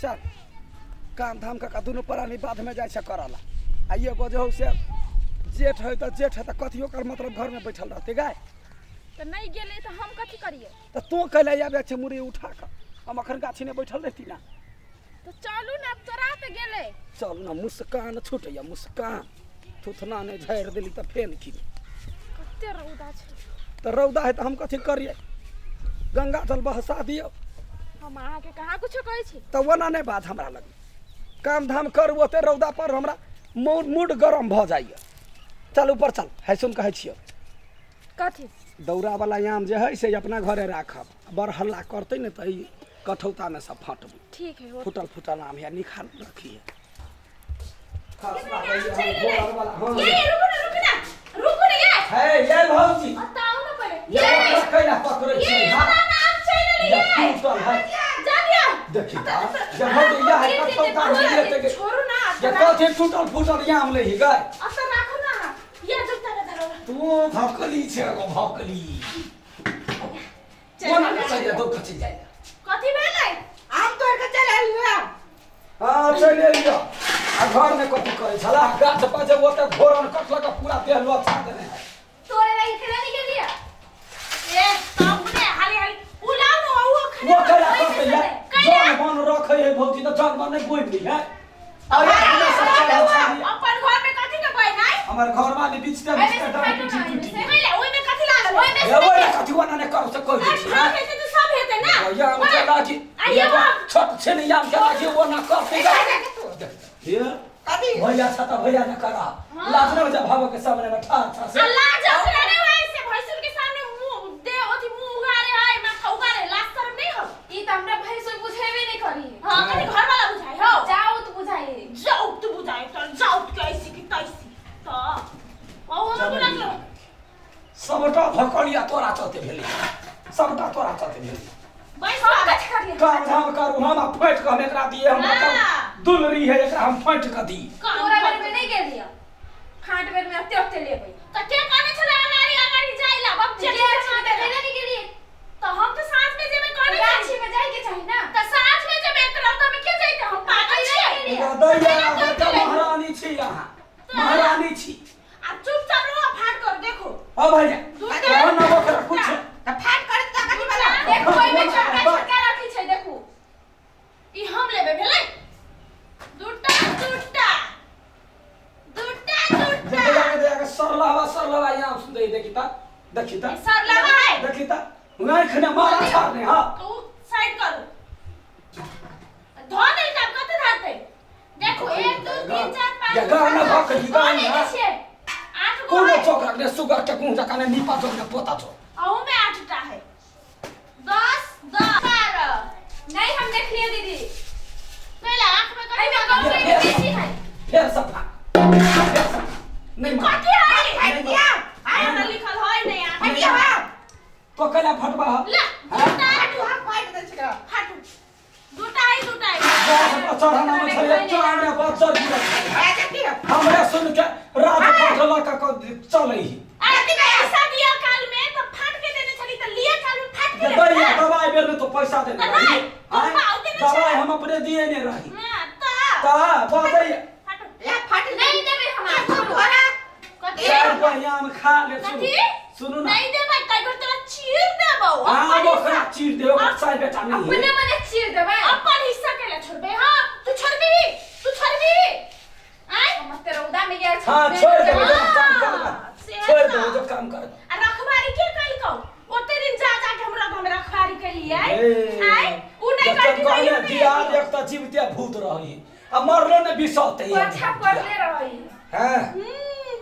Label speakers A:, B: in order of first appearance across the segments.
A: चल काम धाम कऽ कऽ दुनू प्राणी बाधमे जाइ छै करऽ ला आ एगो जे हौ से जेठ है तऽ जेठ है तऽ कथी ओकर मतलब घरमे बैठल रहतै गाय।
B: तऽ नहि गेलै तऽ हम कथी करियै?
A: तऽ तोँ कैला आबै छै मुड़ी उठा कऽ? हम अखन गाछी नहि बैठल रहती ना।
B: तऽ चलू ने, अब तोरा तऽ गेलै।
A: चलू ने, मुस्कान छूटैया मुस्कान, थुथना नहि झाड़ि देली तऽ फेन की।
B: कते रौदा छै।
A: तऽ रौदा है तऽ हम कथी करियै? गंगा जल बहसा दियौ।
B: हम अहाँके कहाँ कुछो कहै छी?
A: तऽ ओना नहि बाज हमरा लग, काम धाम करू। ओते रौदा पर हमरा मूड गरम भऽ जाइए। चल ऊपर चल। है सुन, कहै छियौ।
B: कथी?
A: दौड़ावला आम जे है से अपना घरे राखब, बड़ हल्ला करतै ने तऽ ई कठौतामे सब फटबै।
B: ठीक है।
A: फूटल फूटल आम है, निखार रखिए।
B: ये ये रुकू ना, रुकू ना, रुकू ना ये।
A: है ये भौजी।
B: बताओ ना पहिले।
A: ये
B: ये
A: कैला पकड़ै
B: ये
A: छी? हाँ।
B: हमरा नाम चलि एलै।
A: ये
B: ये
A: फूटल है।
B: जा दिया।
A: देखी तऽ जे भौजी ये है कठौता में लेते।
B: छोड़ू ना।
A: ये कथी टूटल फूटल आम ले ही गए?
B: अतऽ राखू ना ये जूता के धरो।
A: तू भौकली छै एगो भौकली। कोना ने चलि दो खचि जाइ।
B: कथी भेलै?
C: आम तोड़ के चलि एलियै।
A: हाँ, चलि एलियो। आ घरमे कथी करै छला? गाछ पर जे ओते घोरन कटलक, पूरा देह लच्छा देने है।
B: तोरे लागि खेला नहीं गेलियै ए तब ने हाली हाली उलाउ न उ
A: वो कैला करतै यार? जन बन रखै है भौजी तऽ जन बन नहि बोलि ली है। अरे अपने सब चढ़ल छली।
B: अपन घर में कथी के बहन आई?
A: हमर घर वाली बिचते बिचते डर टूटी टूटी।
B: कैला ओइ में कथी लागल? ओइ में
A: ये ओइ कथी ओना नहि करू से कहि दै छी।
B: हाँ, हेतै तऽ सब हेतै ना।
A: या आम के लाठी।
B: आ ये बाप।
A: छोट छै ने आम के लाठी, ओना करतै। हे।
C: कथी?
A: भैया छ तऽ भैया ने करा लाज नहि होइ छै भाव के सामने में ठाढ़ छ से?
B: आ लाज ओकरा नहीं होय से भैंसुर के सामने मुंह दे ओथी मुंह उघारे है, माथा उघारे, लाज शरम नहीं हो?
D: ई त हमरा भैंसुर बुझेबे नहीं करी।
B: हां, कनी घर वाला बुझाई हो।
D: जाओ तो बुझाई।
B: जाऊ तू बुझाई तो जाऊ कैसी की तैसी तो ओ हम बुला के।
A: सबटा भकलिया तोरा चलते भेलै, सबटा तोरा चलते भेलै।
B: बैस
D: हम कथी करियै?
A: काम धाम करू हम आ फाटि कऽ हम एकरा दिए, हमरा तऽ
B: हाँ।
A: दुलरी है, एकरा हम फाटि कऽ दी।
D: तोरा बेर में नहीं गेलियै, फाट बेर में ओते ओते लेबै।
B: त के कहने छले अगाड़ी अगाड़ी जाइला बाप?
D: जे
B: जे
D: छी तऽ कैला नहीं गेलियै?
B: त हम त साँझ में जेबै कहने
D: गाछी
B: छी।
D: में जाय के चाही ना।
B: त साँझ में जेबै त रौदा में के जइते? हम पागल छियै?
A: एकरा दैया, बड़का महारानी छी अहाँ, महारानी छी।
B: आ चुपचाप रहो, फाट कर देखो।
A: ओ भैया।
B: दूटा।
A: कहो ना ओकरा कुछ।
C: तऽ फाट करत तऽ कथी वाला?
D: देखू, ओहिमे छोटका छोटका रखी छै, देखू।
B: ई हम लेबै भेलै। दूटा दूटा दूटा दूटा।
A: दैया के, दैया के सरलहवा सरलहवा यहाँ सुन, देखी ता, देखी ता।
B: सरलहवा है।
A: देखी ता, आँखि ने मारा छाड़ने। हाँ।
B: तो उ साइड करू, धो दे तब कते धरते। देखो, 1 2 3 4 5।
A: ये गाना भकली गाना।
B: छियै 8 गो।
A: कोनो
B: है।
A: चोक रखने सुगर के गुंजा जकाँ ने नीपा चोक ने पोता चोक।
B: अहू में 8टा है। 10 10 12।
D: नहीं, हम देखलिए दीदी।
B: पहले आंख में कथी
D: एहिमे
B: लागल?
D: कम
A: ये
D: बेसी है।
A: फेर सफा, फेर सफा नहीं मार।
B: कथी है?
C: फाटि दिया।
B: आय हमरा लिखल है नहीं आंख।
C: फाटि दिया।
A: तो कैला फटबा?
B: ला दूटा।
C: फाटू, हम फाटि दै छी एकरा।
B: फाटू, दूटा है, दूटा है।
A: गाछ पर चढ़ाना में छलै चार बच्चर गिरल।
C: आ देखियो।
A: हमरे सुन के राज पाठ लऽ कऽ चलै ही।
B: अरे पैसा दिया काल में तो फाट के देने छली, तो लिया काल में फाट के दे।
A: दैया दवाई बेर में तो पैसा देने
B: तऽ
A: रही।
B: नहि, तू
A: आँय?
B: पाउ देने
A: दवाई
B: छलै।
A: हम अपने दिए ने रही।
B: हां त
A: ता बजैया।
B: फाटू।
C: या फाटि।
D: नहीं देबै हम।
C: तू घोड़ा।
B: कथी?
A: चार पहिया में खा ले। सुनू।
B: कथी?
A: सुनू ना।
B: नहीं देबै तै घर तोरा चीर देबौ।
A: हाँ।
B: अपन
A: ओकरा
B: हिस्सा।
A: चीर दे, ओकरा साई बेटा नहीं
D: अपने
A: है।
D: मने चीर देबै।
B: अपन हिस्सा केला छोड़बे? हाँ, तू छोड़बी? तू छोड़बी? आय।
D: हम ते रौदा में गेल छी।
A: हाँ, छोड़ देबै जो काम करबा।
B: से
A: छोड़
B: तऽ।
A: देबै जो काम करबा।
B: आ रखवारी के कलकौ? ओते दिन जा जा के हमरा घर में रखवारी केलियै। आय उ नहीं
A: जब
B: करती।
A: कहले दिया एक तऽ जीवते भूत रही आ मरलो ने बिसौते।
D: पाछा पड़ले रही।
A: हैं।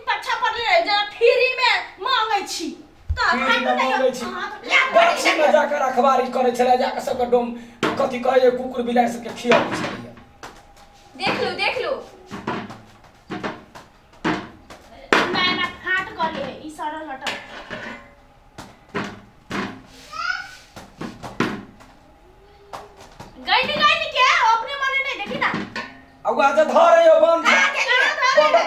B: पछा पड़ले रही, जरा फ्री में मांगै छी तऽ
A: फ्री में
B: फाटू नहीं।
A: मांगै छी।
B: हाँ, तऽ
A: गाछी में जाकर रखवारी करै छलै, जाकर सबके डोम कथी कहै, कुकुर बिलाइ सबके खियाबै छलै।
D: देख लू, देख लू।
B: ना ना, फाट करी है ई सरल हटल। गइनी गइनी के अपने मने नहीं देखी ना।
A: आ उ आज धरे यो बंद।
B: कहाँ धरे?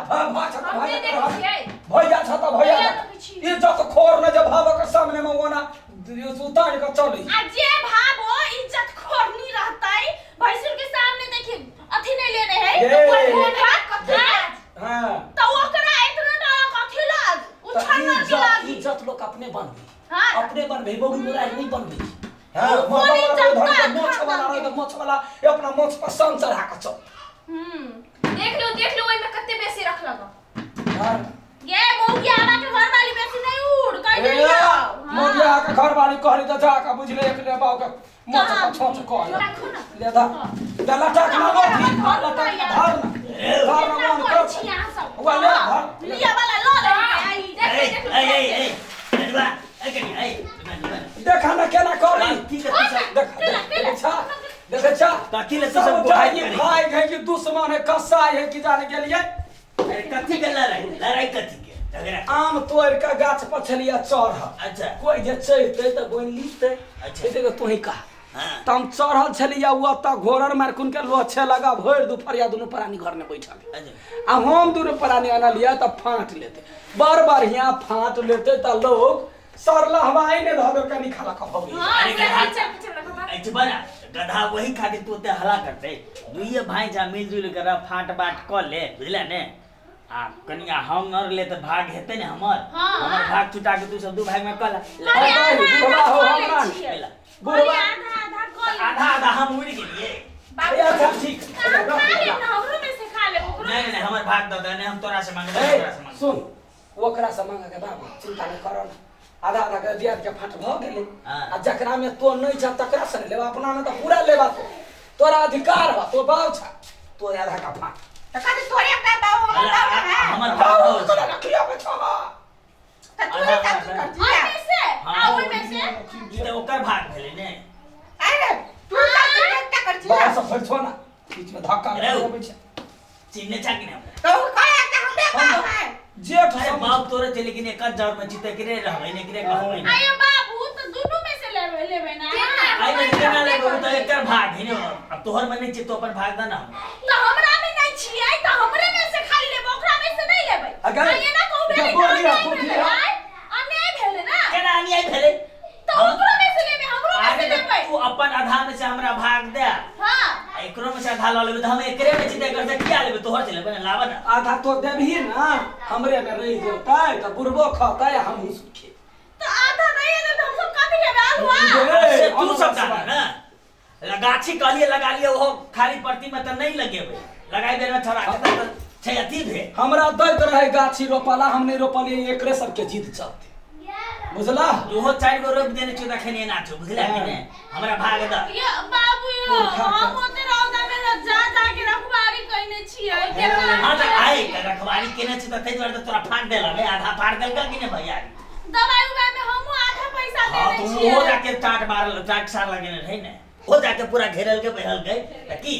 D: हम नहीं देखै छियै।
A: भैया छ त भैया।
B: भैया देखै छी।
A: इज्जत खोर न जे भावक सामने में ओना उतार के चली।
B: आ जे भाबो इज्जत खोरनी रहतै।
A: साला ये अपना मोछ पर सन चढ़ा के चल।
D: देख लो देख लो, ओइ में कते बेसी रखलक।
A: यार
B: ये मौगी आवा के घर वाली बेसी नहीं उड़ कह
A: ए,
B: देलियो।
A: मोगिया के घर वाली कहली त जा के बुझले एक ले बाऊ के मोछ पर छोच कह
B: राखू ना।
A: ले दा दे लटक ना मोथी लटक धर ना धर ना मन कर
B: छी अहाँ सब।
A: हुआ ले धर।
B: लिया वाला ल ले आई देख
E: ए
B: देख।
E: ए ए ए नडुआ ए कनी ए नडुआ
A: देखा ना केना करी।
E: की के तू सब
A: देख देख छा देख छा
E: कथी ले तू सब
A: सब
E: गोहाइ
A: जाई
E: करी?
A: भाई है कि दुश्मन है कसाई है कि जाने के लिए।
E: अरे कथी के लड़ाई लड़ाई कथी के झगड़ा?
A: आम तोड़ के गाछ पर छलिया चढ़।
E: अच्छा।
A: कोई जे चढ़ते त बोनि लीते।
E: अच्छा।
A: देखो तू ही कहा।
E: हाँ।
A: त हम चढ़ल छलिया उ त घोरन मारकुन के लोछे लगा भरि दुपहरिया दुनू प्राणी घर में बैठल।
E: अच्छा।
A: आ हम दुनू प्राणी अनलिया त फाँट लेते बड़ बढ़िया फाँट लेते त लोग सरला हवाई ने धऽ देलकै निखाला कऽ भऽ गेलै।
B: हां
E: अरे गधा
B: पीछे पीछे रखो।
E: ऐसे बना गधा वही खातिर तू ओते हला करते दुइये भाई जा मिलजुल कर फाट बाट क ले बुझले ने। आ कनिया हम नर ले त भाग हेतै ने हमर।
B: हाँ।
E: हमर भाग छुटा के तू सब दू भाग में क ला।
B: अरे आधा
A: बुढ़वा
B: आधा
A: हो
B: कऽ लै
A: हमरा।
B: छियै।
A: बुढ़वा
B: अरे आधा आधा कऽ ले।
E: आधा आधा हम उड़ गेलिए।
B: बाबू
A: ए, अच्छा ठीक।
B: अहाँ खा लेब ने, हमरो में से खा लेब ओकरो।
E: नहीं नहीं हमर भाग दऽ दे नहीं हम तोरा से मांगबै
A: ए,
E: तोरा से मांगबै।
A: सुन ओकरा से मांगे के बाबू चिंता नहीं करो ना। आधा आधा के दियाद के फाट भऽ गेलै।
E: हाँ।
A: आ जकरा में तो नहीं छ तकरा से लेबा अपना में तो पूरा लेबा तो तोरा अधिकार बा तो बाऊ छ तो आधा का फाट।
C: त कथी तोरे अपना बाऊ हमर
E: अरे,
C: बाऊ ना है।
E: हमर
A: बाऊ
E: भाग
A: तोरा रखिया पे छ।
C: त तोरे का तू कर
B: ओइ
C: जिया।
B: में से
E: हाँ।
B: आ ओइ में से
E: ई तऽ ओकर भाग भेलै ने।
C: अरे तू का तू एकटा कर जिया।
A: बाऊ से फरि छो ना बीच में धक्का
E: अरे,
A: लगबै छै।
E: चिन्हने छा कि नहीं हमरा?
C: तो उ कहे एकटा हमरे बाऊ है।
A: जेठ
E: अरे
A: समझ
E: बाप तोरे छै लेकिन एक जर में चिते के रहबै ने के कहबै ने।
B: आयो बाबू त दुनू में से लेबै लेबै ना।
E: आई में केना लेबै उ तऽ एकर भाग है ने। अब तोहर में नहीं छै तो अपन भाग दे ना।
B: त हमरा में नहीं छियै त हमरे में से खाली लेबै ओकरा में से नहीं लेबै।
A: अगर
B: आ एना कहू
A: जब
B: भेलै
A: बोलिया,
B: त अन्याय
A: बोलिया।
B: भेलै, आय? अन्याय भेलै ना।
E: केना अन्याय भेलै?
B: त ओकरो में से लेबै हमरो में
E: आगे
B: से
E: तऽ
B: लेबै।
E: तू अपन आधा में से हमरा भाग दे।
B: हां
E: आ एकरो में से आधा लऽ लेबै तऽ हम एकरे में चिते कर से किया लेबै तोहर से लेबै ने लाबऽ ना।
A: आधा तो देबही ना हमरे में रहि जेतै त बुढ़बो खतै हमहूँ सुखी।
B: त आधा नहीं है त हम सब कथी लेबै आलुआ?
A: ए,
E: से तू सब
A: अनुमान
E: जाना ना। गाछी कहलिए लगा लिये ओहो खाली परती में तऽ नहीं लगेबै लगाई बेर में थोड़ा के तऽ छै अथी भेल।
A: हमरा दैत रहे गाछी रोपला हम नहीं रोपलियै एकरे सबके जिद चलते बुझला।
E: ओहो चारि गो रोपि देने छियौ तखन एना छौ बुझला कि नहि हमरा भाग दऽ।
B: ये बाबू यो
A: पुरखा के।
B: हम ओते रौदा में जा जा के रखवारी कइने छियै
E: हाँ तऽ आइ तऽ रखवारी केने छी तऽ ताहि दुआरे तऽ तोरा फाड़ देलक आधा फाड़ देलक कि नहि भैया?
B: दवाई उवाई में हमहूँ आधा पैसा
E: हाँ
B: देने
E: तो
B: छियै।
E: ओहो जाके टाट मारल टाट सार लगेने रहै ने ओ जाके पूरा घेरल के बेहल गए तऽ की।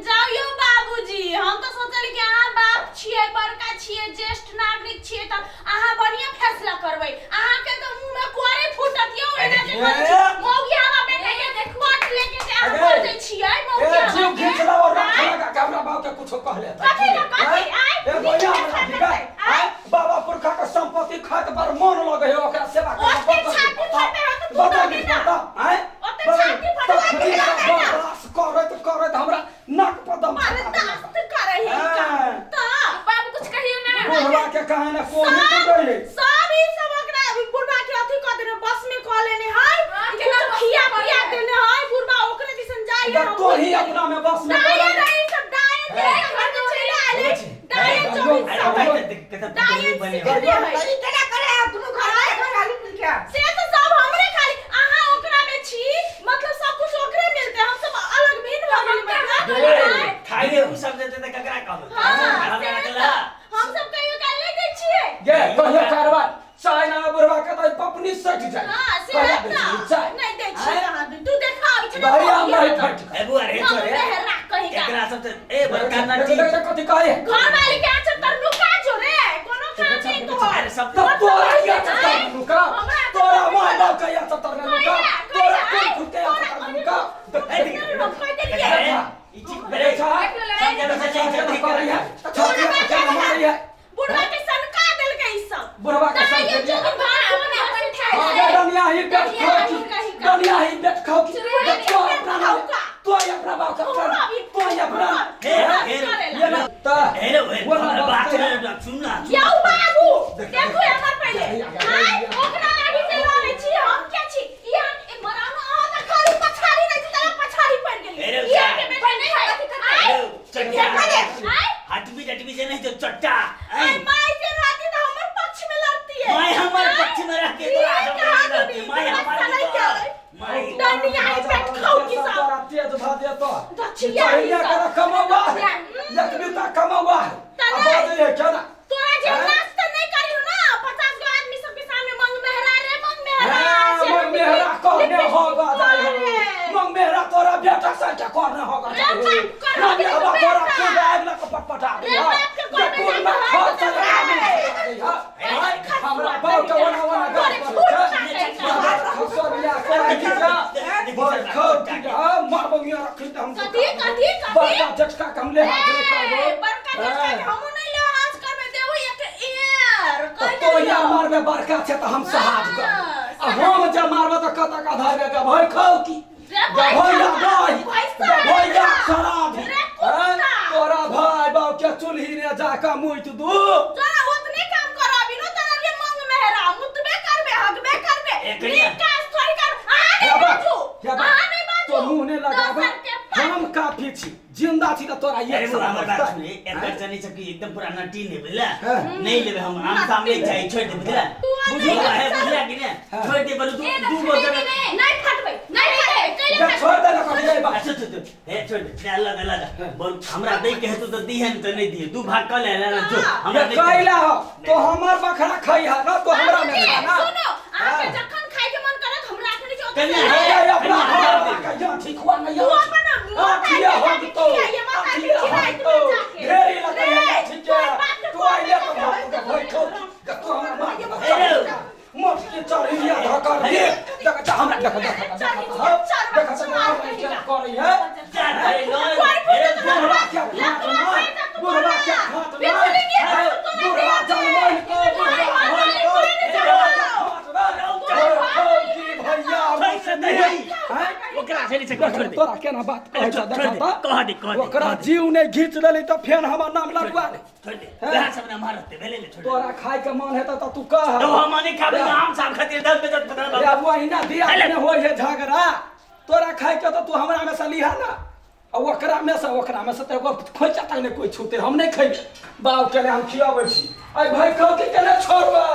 B: जाउ यौ बाबूजी हम तऽ सोचली कि अहाँ बाप छियै बड़का छियै ज्येष्ठ नागरिक छियै तऽ अहाँ बढ़िया फैसला करबै। अहाँ के तऽ मुंह में कोरे फूटत यौ एना जे करै छी। मौगी हवा बेटा के पट लेके जे अहाँ
A: अरे,
B: कर दै छियै मौगी
A: ए
B: हवा
A: जीव
B: के।
A: घीच लाओ रख
B: आँय?
A: लगा के हमरा बाप के कुछो कह लेता।
B: कथी का कथी? आँय?
A: ए गोया हमरा ठीक है?
B: आँय?
A: बाबा पुरखा के संपत्ति खाइत बड़ मन लगे है ओकरा सेवा करना
B: ओते छाती फटे हो तऽ तू
A: बता
B: दऽ दे ना।
A: बता आँय?
B: ओते छाती फटवा के
A: तखनी
B: दऽ दे ना।
A: बर्दाश्त करैत करैत हमरा नाक पर दम चढ़ा देलक।
B: बर्दाश्त करै है
A: हाँ।
B: तऽ
D: बाबू कुछ कहियो ना।
A: बुढ़वा के कहा ने कोही तो गई।
B: सब ई सब ओकरा बुढ़वा के अथी कऽ देने बस में कऽ लेने है।
D: हाँ,
B: कुछ
D: केना बस
B: खिया
D: में
B: पिया
D: कऽ लेने?
B: देने है बुढ़वा ओकरे दिसन जाय है।
A: तो ही अपना में बस में
B: डायन
A: कर
B: है ई सब डायन के घर में चलि आइले। डायन
A: अरे,
B: चौबीस
E: अरे
B: सब
E: भाई तऽ
B: डायन
E: बने
B: सिखने है।
C: त ई केना करे है दुनू घर में खाली मिल के।
B: से तऽ सब हमरे खाली अहाँ ओकरा में छी मतलब सब कुछ ओकरे मिलते हम सब अलग भिन्न भऽ गेली मतलब।
A: ए,
E: खाइए उ सब देते तऽ ककरा कहबै?
B: हाँ,
E: हमरा
B: से
E: रखला।
B: तऽ हम सब कहियो काल नहि दै छियै।
A: गे कहियो कारबार चाय ना बुढ़वा के तऽ पपनी सटि जाय।
B: हाँ, से
A: कहिया
B: तऽ
A: दै छी चाय?
B: नहि दै छियै
A: आँय?
B: अहाँ तू देखा अबै छै ने
A: भैया
B: मौगी
A: नहीं
B: हाथ।
A: फटि
E: ए बुआ रे
B: हम
E: छोरे
B: बेहरा कहीं का।
E: एकरा सब तऽ ए बड़का नटी
A: देख देख कथी कहै है?
B: घर वाली के आँचल तर नुका जो रे कोनो काम नहीं तोहर।
E: अरे सब
A: तब तोरा या चतर नुका
B: हमरा
A: तोरा माय बाप के या चतर नुका
B: कहिया,
A: तोरा
B: कहिया,
A: कोन खुद के या
B: तोरा
A: चतर नुका।
E: ए, देख,
B: हम कहि देलियै।
E: ए, ई चीज बरे
A: अच्छा
E: सब जगह से चीज
A: केना
E: ठीक
A: करै है?
B: बुढ़वा
A: छाती केना मारै है?
B: बुढ़वा के सनका देलकै ई सब।
A: बुढ़वा के
B: दाइ
A: सनकेलियै।
B: जो भाड़ अपने अपन खाइ
A: हाँ,
B: छै।
A: गे डनिया ही बेट
B: डनिया
A: खाओ
B: ही
A: की
B: कहीं का।
A: डनिया ही बेट खाओ की
B: चुड़ैल
A: तो
B: के
A: अपना
B: पेट खाओ का।
A: तो अपना बाप का
B: हमरा भी
A: तो अपना
E: हे, हे,
A: ये ना त
E: हे रे हे
A: वो ना
E: बात
A: बात
E: रे सुन ना।
B: यौ बाबू देखू हमर पहिले आय ओकरा लागी से लड़ै छी हम के छी। ई हम ए मरानो अहाँ तऽ खाली पछाड़ी नै छी तला पछाड़ी पड़ि गेली।
E: हे रे,
B: ई दक्षिया
A: चढ़िया
B: ही सब।
A: कर कमौआ है
B: दक्षिया।
A: यकनी ता कमौआ है
B: त
A: आ
B: नहि।
A: बाजै है केना
B: तोरा जे
A: हैं?
B: नाच त नहीं करी हो ना 50 गो आदमी सबके सामने मंग मेहरा रे मंग मेहरा
A: हाँ,
B: से
A: मंग मेहरा कहने होगा जाय हो
B: अरे।
A: मंग मेहरा तोरा बेटा से क्या करने होगा
B: रे
A: जाय हो
B: बाप कर
A: ना
B: होगी
A: मेहरा
B: तो
A: तोरा
B: बेटा।
A: कुल आग लग पटपटा दे
B: रे
A: हा।
B: बाप के
A: जे
B: कोने
A: कुल में
B: जाके
A: खर
B: हाथ
A: से लगा दे हा। हमरा बाप के ओना ओना
B: तोरे
A: गाछ
B: फूट
A: पर
B: काटे
A: छै।
B: छै।
A: खसरिया कोरा की जा बोल खो की जा मारबो यहाँ रखी त हम
B: कथी कथी कथी
A: बड़का झटका के हम ले हाथ रे
B: ए,
A: करबो
B: बड़का झटका के हमहूँ नहीं ले आज करबे देबो एक एयर
A: तो
B: कहि
A: तो या
B: देलियौ।
A: मारबे बड़का छै त हम सहाज कर
B: हाँ,
A: आ हम जे मारबे त कतक आधार के भय खाउ की
B: रे भाई
A: भैया
B: साहब,
A: गई
B: भाई साहब,
A: भैया शराब
B: रे कुत्ता।
A: तोरा भाई बाप के चूल्ही ने जाके मुइत दू
B: तोरा ओतने काम कराबी नो तोरा रे मंग मेहरा मुतबे करबे हगबे करबे
E: ए, कनिया।
B: नीक काज थोड़ी कर अहाँ
A: हे
B: नहीं
A: बा,
B: बाजू
A: हे बा,
B: अहाँ नहीं बाजू
A: तो मुंह ने लगाबे
B: दोसर के पास।
A: हम काफी छी जिंदा छी त तोरा
E: अरे
A: एक
E: वो हमर बात
A: समझतै।
E: सुने एकर चनी सब की एकदम पुराना टीन है बुझला
A: हाँ।
E: नहीं लेबे हम आम सामने चाहिए छोड़ दे बुझला
B: तू आ
E: बुझला
B: नहीं
E: है बुझला कि ने
A: हाँ।
E: छोड़ दे बोलू तू दू गो जगह
B: नहीं फटबै नहीं फटबै कैले
A: जा
B: फटबै
A: छोड़ दे ना कभी जाए बा
E: अच्छा अच्छा अच्छा हे छोड़ दे ले अल्लाह दे अल्लाह दे बोल हमरा दे के हेतु तो दी है तो नहीं दिए दू भाग कर ले ले ना जो हमरा
A: ये
E: दे के-
A: कैला हो तो हमर बखरा खई है ना तो हमरा में
B: बाबूजी,
A: खा ना
B: सुनो अहाँके जखन खाय के मन करत हमरा रखने छी ओतने
E: कन्या,
A: हे, हे, अपना
E: कन्या,
A: घर वाला के यहाँ ठीक हुआ नहीं
B: तू अपन
A: हाँ,
B: माता
A: किया
B: के
A: हम
B: जाके
A: तो
B: खियाइए, माता के
A: किया हम
B: खिलाइ
A: तो
B: तुम्हें जाके।
A: ढेरी लगे
B: रे,
A: ठीक
B: तोहर
A: है
B: बाप के
A: तू आइले तो
B: कोने
A: बाप के भई खो के तू हमरा मार के
E: अरे।
A: मोट के चढ़िया धकर दे देख जा हमरा देख देख देख देख देख क्या करी है
E: जा रे लो
B: कोई
E: अरे
B: फूट
A: बुढ़वा के खाट ना बुढ़वा के खाट ना बुढ़वा जनमैन को बुढ़वा होई को बुढ़वा के खाट ना की भैया
E: पैसा नहीं
A: हैं
E: ओकरा से नहीं छोड़ दे
A: तोरा केना बात कहै
E: छोड़
A: छ
E: दे,
A: देखा
E: कह दे, कह दे,
A: ओकरा
E: कह दे।
A: जीव ने घीच लेली त फेन हमर नाम लगवा ले
E: छोड़ दे
A: हैं?
E: वहाँ सब ना मारते भेले ले छोड़ दे
A: तोरा खाय के मन हेतौ त तू कह
E: तो हम नहीं खाबे तो आम साहब खातिर दस बजे पता
A: रे वहिना दिया
E: अरे।
A: ने होय है झगड़ा तोरा खाय के त तू हमरा में से लिहा ना आ ओकरा में से त एगो खोइचा तक ने कोई छूते हम नहीं खैबे बाप के हम खियाबै छी अइ भाई कहू के केना छोड़बै।